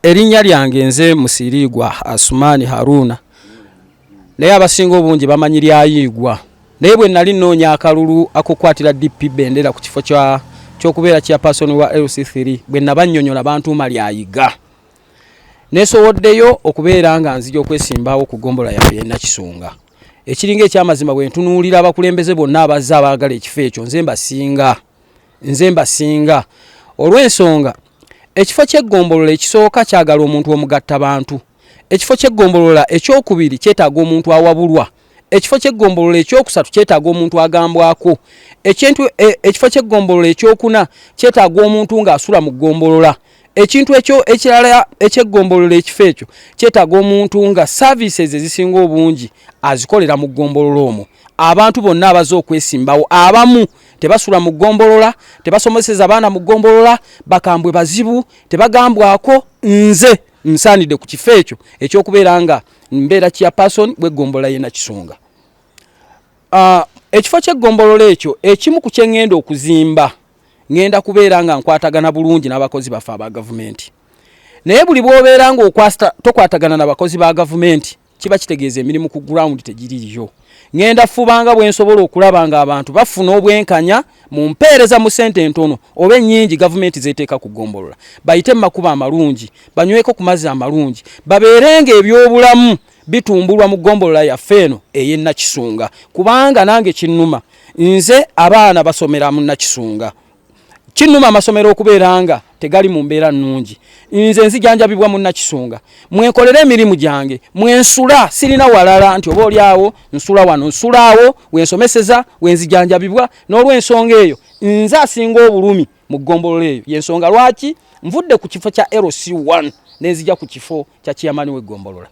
Erinnya lyange nze Musiriigwa Asumaani Haruna, naye abasinga obungi bamanyi lya Yiigwa. Naye bwe nali nnoonya akalulu ak'okukwatira DP bendera ku kifo ky'okubeera chairperson wa LC3, bwe nabannyonnyola bantuuma lya Yiga. Neesowoddeyo okubeera nga nzija okwesimbawo ku ggombolola yaffe ey'e Nakisunga. Ekiringa eky'amazima bwe ntunuulira abakulembeze bonna abazze abaagala ekifo ekyo, nze mbasinga. Nze mbasinga olw'ensonga ekifo ky'eggombolola ekisooka kyagala omuntu omugatta bantu, ekifo ky'eggombolola ekyokubiri kyetaaga omuntu awabulwa, ekifo ky'eggombolola ekyokusatu kyetaaga omuntu agambwako, ekifo ky'eggombolola ekyokuna kyetaaga omuntu ng'asula mu ggombolola, ekintu ekyo ekirala eky'eggombolola ekifo ekyo kyetaaga omuntu nga services ezisinga obungi azikolera mu ggombolola omwo. Abantu bonna abazze okwesimbawo abamu tebasula mu ggombolola, tebasomeseza baana mu ggombolola, bakambwe bazibu, tebagambwako. Nze nsaanidde ku kifo ekyo ekyokubeera nga mbeera chairperson w'eggombolola y'e Nakisunga. Ekifo ky'eggombolola ekyo ekimu ku kye ŋŋenda okuzimba, ŋŋenda kubeera nga nkwatagana bulungi n'abakozi baffe aba gavumenti. Naye buli bw'obeera nga tokwatagana na bakozi ba gavumenti, kiba kitegeeza emirimu ku ground tegiriiyo. Ŋŋenda fubanga bwe nsobola okulaba ng'abantu bafuna obwenkanya mu mpeereza mu ssente entono oba ennyingi gavumenti zeeteeka ku ggombolola, bayite mu makubo amalungi, banyweko ku mazzi amalungi, babeere ng'ebyobulamu bitumbulwa mu ggombolola yaffe eno ey'e Nakisunga. Kubanga nange kinnuma, nze abaana basomera mu Nakisunga, kinnuma amasomero okubeera nga tegali mu mbeera nnungi. Nze nzijanjabibwa mu Nakisunga, mwenkolera emirimu gyange, mwensula, sirina walala nti oba oli awo nsula wano, nsula awo wensomeseza, wenzijanjabibwa. N'olw'ensonga eyo nze asinga obulumi mu ggombolola eyo. Y'ensonga lwaki nvudde ku kifo kya LC1 nenzija ku kifo kya chairman w'eggombolola.